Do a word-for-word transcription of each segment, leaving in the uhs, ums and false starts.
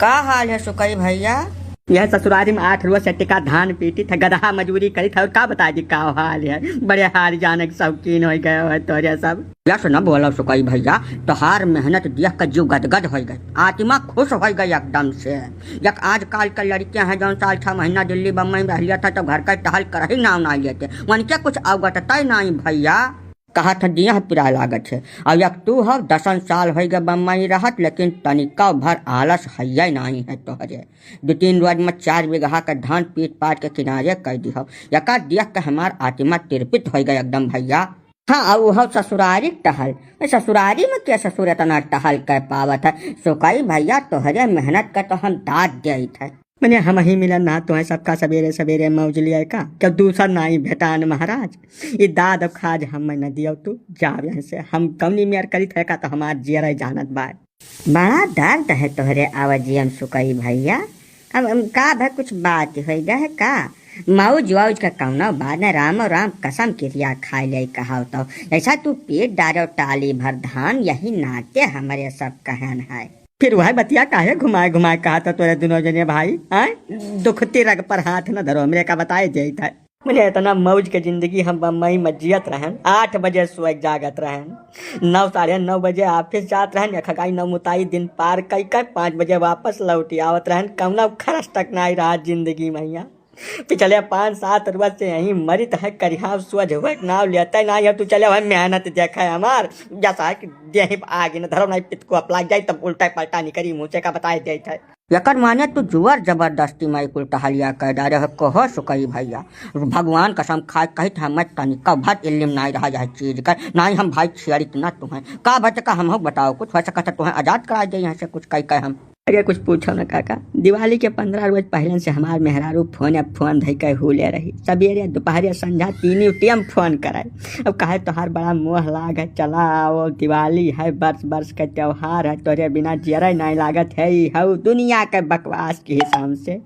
का हाल है सुकई भैया? यह ससुरारी में आठ रोज से टिका धान पीटी था, गदहा मजूरी करी था, और का बताई दी का हाल है। बड़े हार जाने के शौकीन हो गए हो तोरे सब। या सुना बोलो सुकई भैया, तोहार मेहनत देख के जीव गदगद हो गए, आत्मा खुश हो गए एकदम से। यक आजकल के लड़के हैं जौन साल छह महीना दिल्ली बम्बई में रह लिया था तो घर का टहल कर ही नाम नहीं लेते, उनके कुछ अवगत तय नहीं भैया। कहा था दिया पिराए लागत है। अब यक तू हो दसन साल हो गए बम्बई रहत, लेकिन तनिका भर आलस है नहीं है तोहरे। दो तीन रोज में चार बीघा का धान पीट पाट के किनारे कर दी हो, यका देख के हमार आत्मा तृप्त हो गए एकदम भैया। हाँ, अब वह ससुरारी टहल, ए, ससुरारी में के ससुर इतना टहल कर पावत है? सुकई भैया, तोहरे मेहनत का तो हम दाद देत है। मने हम ही मिलन ना तो है, सबका सवेरे सवेरे मौज लिया का, क्या दूसर नाई भेटान महाराज। ये दाद अब खाज हम न दियो, तू जाओ यहाँ से। हम कौनी मेर करी थे का तो हमार जियरा जानत बा। बड़ा दर्द है तोहरे आवाजियम सुकई भैया। अब, अब का भा कुछ बात होई गए है का? मौज वौज का कौनो बात न, रामो राम कसम किरिया खाए ले कहाव तो। ऐसा तू पीट डारो टाली भर धान, यही नाते हमरे सब कहन है। फिर वह बतिया काहे घुमाए घुमाए कहा था तोरे दुनों जने भाई, आय? दुखती रग पर हाथ न धरो, हमरे का बताए जाइत है। मने इतना मौज के जिंदगी हम बम्बई में जियत रहन, आठ बजे सोए जागत रहन, नौ साढ़े नौ बजे ऑफिस जात रहन, एक हगाई नौ मुताई दिन पार कई के पाँच बजे वापस लौटी आवत रहन, कौनो खर्च तक नाई रहा जिंदगी में यहाँ। पिछले पाँच सात रोज से यहीं मरित है, करिहा सोझ हुए नाव लेते ना, अब तू चले हुए मेहनत देखे हमार, जैसा है कि देह पे आगे न धरो, नहीं पित को अपला जाए, तब उल्टा पलटा निकरी मुँह से का बताए देत है। यकर माने तू जुअर जबरदस्ती में कुल टहलिया कर डारे हो, कहो सुकई भैया। भगवान कसम खाए कहित हम तनिका भर इल्म नाई रहा यह चीज कर, नाई हम भाई छियरित ना तुम्हें। का बचका हम हो बताओ, कुछ हो सकत है तुम्हें आजाद करा दे यहाँ से कुछ कह कह हम। अरे कुछ पूछो न काका, दिवाली के पन्द्रह रोज पहले से हमार मेहरारू फोन या फोन धई के हुले रही। सवेरे, दोपहर या संझा तीनों टाइम फोन करे। अब कहे तोहार बड़ा मोह लाग है, चला आओ, दिवाली है, बरस बरस का त्योहार है, तोरे बिना जियरा नाई लागत है, ई हऊ दुनिया के बकवास के हिसाब से।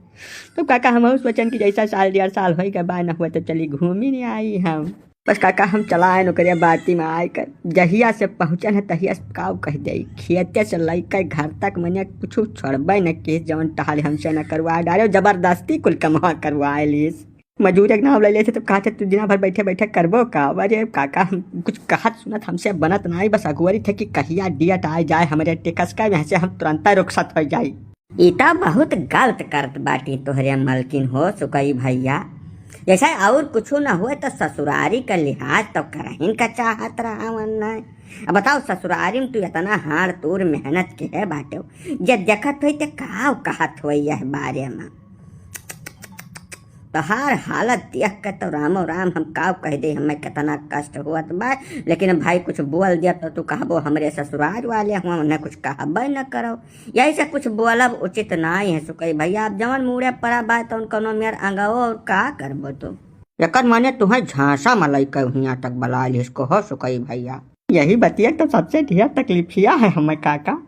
तो काका हमहू सोचन कि जैसा साल डेढ़ साल होई के बा न हुए तो चली घूमी नहीं आई हम। बस काका हम चला आए ओकरे बाती में आए कर, जहिया से पहुँचन है तहिया से काव कह दे, खेते से लेकर घर तक मने कुछ छोड़बे न किस, जवन टहल हमसे न करवा डारे, जबरदस्ती कुल कमवा करवाए लीस। मजूर एक नाव ले लेते तो कहते तू दिना भर बैठे बैठे करबो का? अरे काका हम कुछ कहत सुनत हमसे बनत नाई, बस अगुवरी थे कि कहिया डेट आए जाए हमरे टिकस का, यहाँ से हम तुरंत रुखसत हो जाई। ई त बहुत गलत करत बाटी तोहरे मलकिन हो सुकई भैया। जैसे और कुछ न हुए तो ससुरारी का लिहाज तो करहिन का चाहत रहा वन। अब बताओ ससुरारी में तू इतना हाड़ तूर मेहनत के है बाटे, जे देखत होई ते काव कहत होई यह बारे में। तोहार हालत देख के तो रामो राम हम काव कह दे, हमें कितना कष्ट हुअत बा। लेकिन भाई कुछ बोल दिया तो तू कहबो हमरे ससुरार वाले हुआ, उन्हें कुछ कहबे न करो। यही से कुछ बोलब उचित नाई है सुकई भैया। अब जवन मूड़े पड़ा बा तवन कौनो मेर अंगाओ और का करबो तू। एकर माने तुहें झांसा में लइके हियां तक बलाय लिहिस कहो सुकई भैया। यही बतिया तो सबसे ढेर तकलीफिया है हमें काका,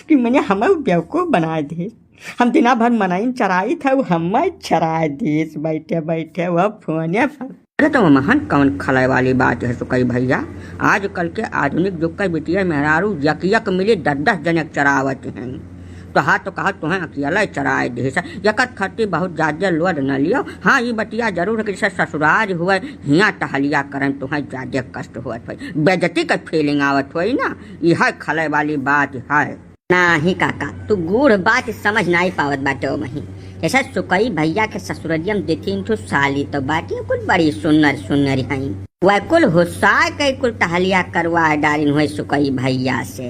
कि मने हमें बेवकूफ बनाए दिहिस। हम दिना भर मनइन चराइत है, उ हमें चराए दिहिस बैठे बैठे वह फोने पर। अरे तो महन कौन खलय वाली बात है सुकई भैया, आजकल के आधुनिक जुग के बिटिया मेहरारू यक यक मिली दस दस जने के चरावत हैं। तो हाँ तो कहा तुहें अकेला ही चराए दिहिस, यकर खर्ची बहुत ज्यादा लोड न लियो। हाँ ई बतिया जरूर है कि जैसे ससुरार हुए हियाँ टहलिया करन तुहें ज्यादा कष्ट होत होई, बेइज्जती का फीलिंग आवत होई ना, यह खलय वाली बात है। नाही काका, तू गूढ़ बात समझ नाही पावत बाटे ओ मही। जैसे सुकई भैया के ससुररिया में दे तीन ठो साली तो बाटी, कुल बड़ी सुन्नर सुन्नर हई। वह कुल हुस्सा के कुल टहलिया करवा डारिन हुए सुकई भैया से।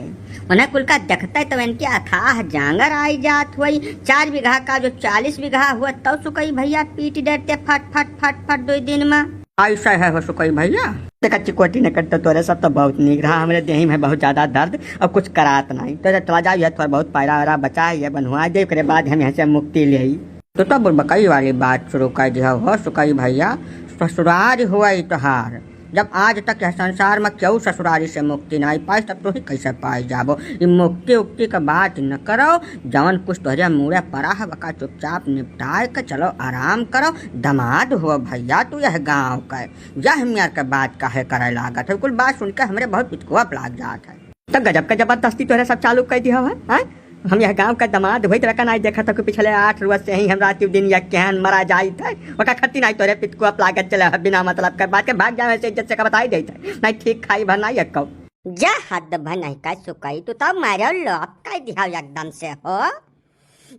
उन्हें कुल का देखते तो इनके अथाह जांगर आई जात हुई। चार बीघा का जो चालीस बीघा हुआ तो सुकई भैया पीट डरते फट फट फट फट दो दिन में। ऐसा है हो सुकई भैया। देखा चिकोटी न करते तोरे सब तो बहुत नीक रहा, हमरे देही में बहुत ज्यादा दर्द और कुछ करात नहीं। तो चला जाओ, यह थोड़ा बहुत पैरा वैरा बचा है, ये बनवा दे, ओकरे बाद हम यहाँ से मुक्ति ले आई। तो, तो बुड़बकई वाली बात शुरू कर दिया हो सुकई भैया। ससुरार हुआ ई तोहार, जब आज तक यह संसार में केहू ससुरारी से मुक्ति नहीं पाइस, तब तू ही कैसे पाए जाबो? ये मुक्ति उक्ति का बात न करो, जवन कुछ तोहरे मुड़े पड़ा है, वका चुपचाप निपटाए के चलो, आराम करो। दमाद हो भैया तू यह गाँव का, यह मेर के बात काहे करे लागत है? कुल बात सुन के हमरे बहुत पितकुआ लाग जात है। तो गजब का जबरदस्ती तोहरे सब चालू कर दिया है, हैं? हम यह गाँव का दमाद होइत रका नाहीं देखत हो कि पिछले आठ रोज से ही हम रात दिन यह केहन मरा जाइत है। ओका खत्ती नाहीं तोरे पितकुआ लागत चले है, बिना मतलब कर बात के भाग जावे से इज्जत से का बताई देइत है। नाहीं ठीक खाई भर नाहीं एक्को। जा हद भनई का सुकई, तू तो मारो लोप कर दिया एकदम से हो।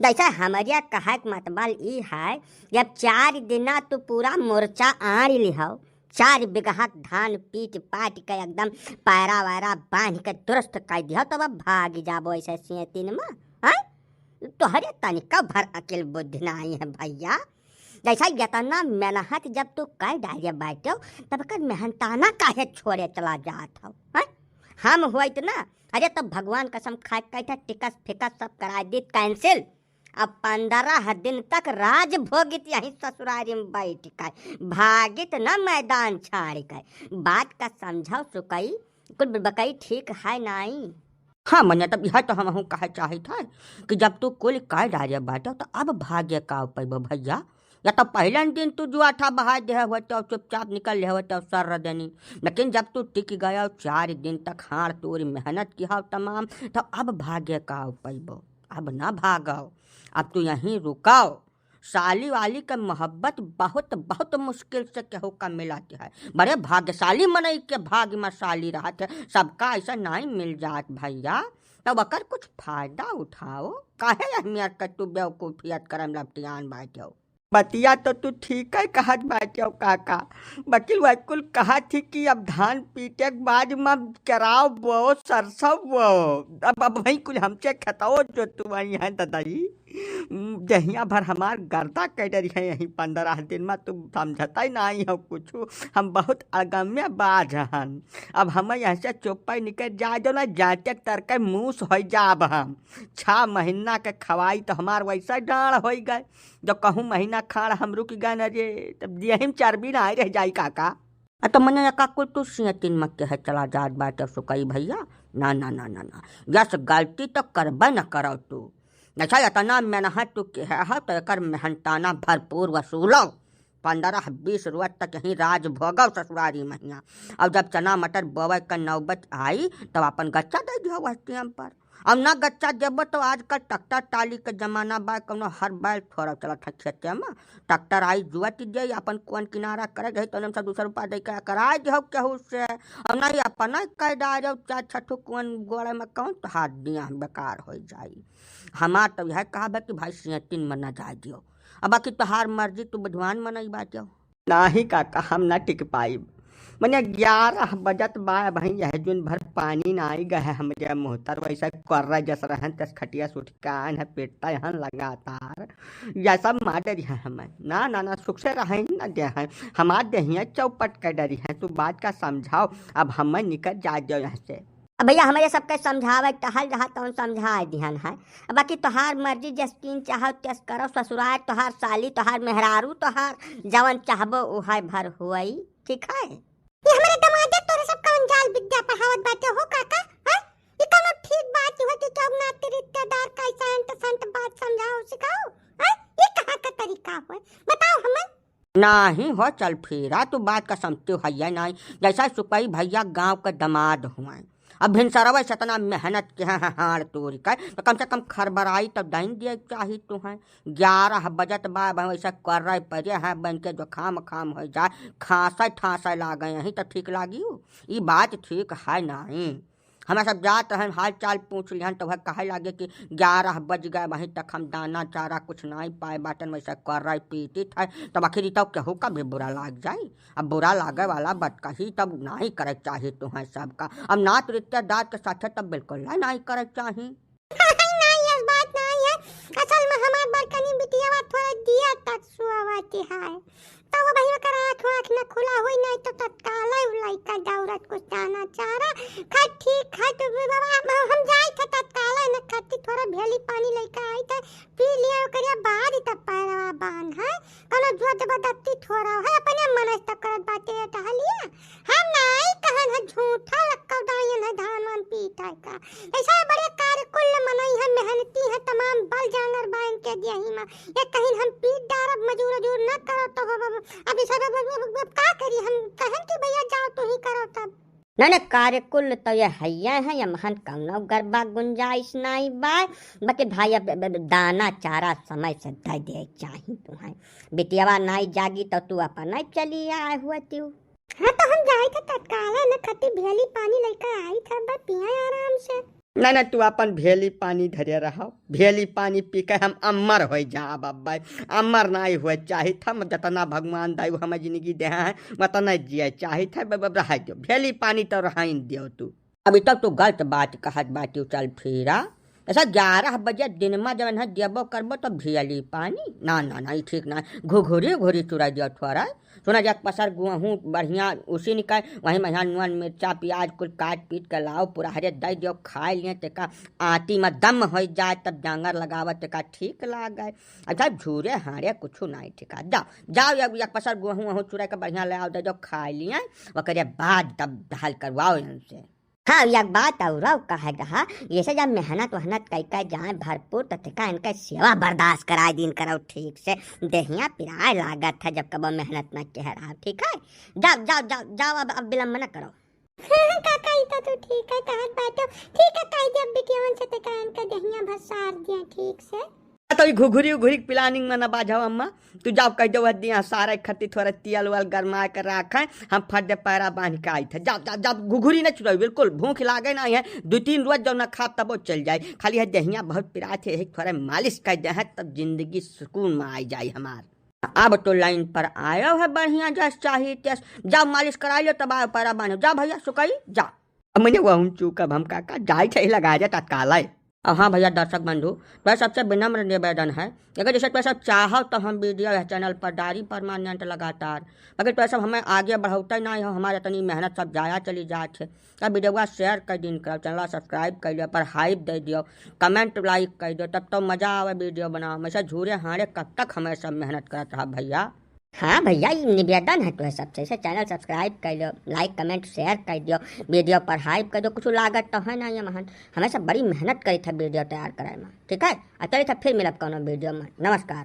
जैसे हमरिया कहे के मतबल ई है, जब चार दिना तू पूरा मोर्चा आड़ लिहो, चार बिगहा धान पीट पाट के एकदम पैरा वैरा बांध के दुरुस्त कर दिहो, तब अब भाग जाबो ऐसे सियतिन में, हैं? तोहरे तनिका भर अकिल बुद्धि नाहीं है भैया। जैसा यतना मेहनत जब तू कर डाले बाटो, तब कर मेहनताना काहे छोड़े चला जात हो, हैं? हम होइत ना, अरे तब भगवान कसम खाए कहते टिकस फिकस सब करा दीत cancel। अब पन्द्रह दिन तक राज भोगित यहीं ससुरारी में बैठ कर, भागित न मैदान छाड़ कर। बात का समझाओ सुकई, कुल बकई ठीक है नाई। हाँ मने तब यह तो हमहूँ कहे चाहित है कि जब तू कुल कर डाले बाटो तो अब भागे का पैबो भैया। या तो पहले दिन तू जुआठा बहाय देहे होते और चुपचाप निकल ले होते और सर देनी, लेकिन जब तू टिक गयो चार दिन तक हाड़ तोरी मेहनत किहो तमाम, तो अब भागे का पैबो। अब ना भागो, अब तू यहीं रुको। साली वाली के मोहब्बत बहुत बहुत मुश्किल से केहू का मिलत है। बड़े भाग्यशाली मनई के भाग्य में साली रहत है, सबका ऐसा नाहीं मिल जात भैया। तब ओकर कुछ फायदा उठाओ, काहे अहमियत के तू बेवकूफियत करम लपटियान बाटो। बतिया तो तू ठीक है कहत बाटो काका, बकिल वह कुल कहत ही कि अब धान पीटे के बाद में केराव बो, सरसों बो, अब अब वही कुल हमसे खेतवो जोतवाई है ददाई। जहिया भर हमार गर्दा कह डरी है यहीं पन्द्रह दिन में, तू समझता ही नाहीं हो कुछ। हम बहुत अगम्य बाज हन। अब हम यहाँ से चुप्पे निकल जाए जो ना जाते तरके मूस हो जाब हम। छह महीना के खवाई तो हमार वैसा डाढ़ हो गए, जो कहूँ महीना खाड़ हम रुक गए न रे, तब यही में चर्बी ना आई रह जाई काका। आ तो मने एका कुल तू सियतिन में केहे चला जात बाटे सुकई भैया। ना ना ना ना ना, यस गलती तो करबे न करो तू। अच्छा इतना मेहनत तू केहे है तो एकर मेहनताना भरपूर वसूलो। पन्द्रह बीस रोज तक यहीं राज भोगो ससुरारी महिया। अब जब चना मटर बोवे क नौबत आई तब अपन गच्चा दे दियो वह टेम पर। अब ना गच्चा देबो तो आजकल ट्रैक्टर टाली के जमाना बा, कौनो हर बैल थोड़ा चलत है खेते में। ट्रैक्टर आई जुवत दे, अपन कौन किनारा करे गई तो सब दूसर रुपया दे के कराए दियो केहू से। अब नहीं अपना कह डालो चार छठू कौन गोड़े में कौन तो हाथ दिया बेकार हो जाई। हमार तो यह कहा बा कि भाई सियतिन में ना जाए दियो। अब बाकी तोहार मर्जी, तू बुझवान मनई बाटियो। नाही काका, हम ना टिक पाइब। मने ग्यारह बजत बा, अबहीं यह जुन भर पानी ना आई गए हमरे मुहतर, वैसे कर्रा जस रहन तस खटिया से उठ के आन है, पेटता यहाँ लगातार। यह सब मार डरी है हमें। ना, ना, ना, सुख से रहे ना दे हैं। हमार देहिया चौपट के डरी है। तू बात का समझाओ, अब हमें निकल जा दो यहाँ से। अब भैया, हमरे सबके समझावे टहल रहा, तौन समझाए दिहन है। अब बाकी तोहार मर्जी, जस कीन चाहो, तस करो। ससुरार तोहार, साली तोहार, मेहरारू तोहार, जवन चाहबो उहे भर होई, ठीक है? ये हमरे दमादे तोरे सब कौन जाल विद्या पढ़ावत बाटे हो काका, हैं? ये कौनो ठीक बात हुआ कि केहू नाते रिश्तेदार का ऐसा अंत संत बात समझाओ, सिखाओ, हैं? ये कहाँ का तरीका हुआ? बताओ हमें। नाही हो, चल फिरा, तू बात का समझते हो है नाही। जैसा सुकई भैया गाँव के दमाद हुए, अब भिनसरवे से इतना मेहनत के हैं, हैं, हाड़ तोड़ के, तो कम से कम खरबराई तो डाइन दिए चाही तू हैं। ग्यारह बजत बा, अब वैसा कर रहे परे हैं, बन के जुकाम खाम हो जाए, खांसे ठांसे लागे, यहीं तो ठीक लागी। ई बात ठीक है नाही। हमें सब जात रहन, हाल चाल पूछ लिहन, तो वह कहे लागे कि ग्यारह बज गए, वहीं तक हम दाना चारा कुछ नहीं पाए बाटन, वैसे कर रहे पीटित है। तब आखिर ई तो केहू का भी बुरा लाग जाई। अब बुरा लागे वाला बात कही, तब नहीं करे चाही तुम्हें सबका। अब नात रिश्तेदार के साथे तब बिल्कुल नहीं करे चाही। नहीं, ये बात नहीं है। असल में हमार बड़कनी बिटिया थोड़ा दिया तक सुआवती है। तो वो भैया कर आँख वाँख न खुला हुई, नहीं तो तत्काल ही लइका दौड़त कुछ दाना चारा। खैर ठीक है, तो भी बाबा, हम, हम जाई थे तत्काल न खाती, थोड़ा भेली पानी लइका आई थे, पी लिया, ओकरे बाद तब पैरवा बांध है। कोनो जोर जबरदस्ती थोड़ा है, अपने मन से तब करत बाटे ये टहलिया। हम नाई कहन है, झूठा लक्कव दायन है, धान वान पीट है का। ऐसा बड़े कार्य कुल मनई है, मेहनती है, तमाम बल जानर बाइन के दिया ही मा। ये कहीं हम पीट डारब, मजूर उजूर न करो तो हो बाबा। अब इस, अब, अब, अब, अब का करी हम? कहन कि भैया जाओ, तू ही करो तब। ना, ना, कार्य कुल तो ये हइये है, ये महन कौनो गरबा गुंजाइश नाई बाय। बाकी भाई, अब, अब, अब दाना चारा समय से दे दे चाही तुहें। बिटियावा नाई जागी तो तू अपन नाई चली आए हुए तू। हाँ, तो हम जाई थे तत्काल है ना, खती भेली पानी लेकर आई था, बस पिया आराम से। ना, ना, तू अपन भेली पानी धरे रहो, भेली पानी पी के हम अमर हो जाब अब्बे, अमर नाई हुए चाहित हम, जतना भगवान दायु हमें जिंदगी दे हैं, वतना जिए चाहित है, अब, अब रह दो, भेली पानी तो रहाइन दियो तू। अभी तक तू गलत बात कहत बाटी, चल फिरा। ऐसा ग्यारह बजे दिन में जब इन्हें देबो करबो तो भेली पानी, ना, ना, ना, ई ठीक ना, घुघुरी, घुघुरी चुरा दियो थोड़ा। सुना जा, पसर गुहूँ बढ़िया उसी निकाय, वहीं में यहाँ नून, मिर्चा, प्याज कुल काट पीट के लाओ, पूरा हरे दे दियो, खाए लिए, तेका आँती में दम हो जाए, तब जांगर लगावत, तेका ठीक लागे। अच्छा, झूरे हारे कुछ नहीं ठीक है। जाओ, जाओ, एक, एक पसर गुहूँ वहूँ चुरा के बढ़िया ले आओ, दे दो, खाए लिए, ओकरे बाद तब हल करवाओ इनसे। हाँ, एक बात और कहे रहा, ये से जब मेहनत वहनत कई के जाए भरपूर, तो तेका इनके सेवा बर्दाश्त कराए दिन करो ठीक से, देहिया पिराए लागत है जब कबो मेहनत न कह रहा, ठीक है? जाओ, जाओ, जाओ, जाओ, अब, अब विलम्ब न करो। काका, ई तो तू ठीक है कहत बाटो। ठीक है, कह दे अब बिटियावन से, तेका इनका देहिया भसार दिया ठीक से। तो ई घुघुरी उघुरी planning में न बाझाओ अम्मा, तू जाओ कह दो दिया सारे खत्ती थोड़ा तेल वेल गरमाए के राखे, हम फट दे पैरा बांध के आई थे। जाओ, जाओ, जाओ, घुघुरी न चुराओ, बिल्कुल भूख लागे ना है, दो तीन रोज जो न खा तब वो चल जाए, खाली है देहिया बहुत पिरात है, यही थोड़ा मालिश कर दे है तब जिंदगी सुकून में आ जाए हमार। अब तो line पर आयो है बढ़िया जस चाही तस। जाओ मालिश कराई लो, तब आओ पैरा बांधो। जाओ भैया सुकई, जाओ। अब मैंने वहूँ चूक, अब हम काका जाई थे लगा जा तत्काल है। अब हाँ भैया दर्शक बंधु, तो सबसे विनम्र निवेदन है, अगर जैसे तो सब चाहो तो हम video यह channel पर डारी permanent लगातार, मगर तो सब हमें आगे बढ़ौते नहीं हो, हमारे इतनी मेहनत सब जाया चली जात है। तब video share कर दिन करो, channel subscribe कर लियो, पर hype दे दियो, comment like कर दियो, तब तो मजा आवे video बनाओ। हमेशा झूरे हारे कब तक हमें सब मेहनत करत रहा भैया। हाँ भैया, ई निवेदन है तोहे सबसे, इसे channel subscribe कर लो, like comment share कर दियो, video पर hype कर दो, कुछ लागत तो है ना ये महन, हमेशा बड़ी मेहनत करी था video तैयार करे में, ठीक है? और चलिए था फिर मिलब कोनो video में, नमस्कार।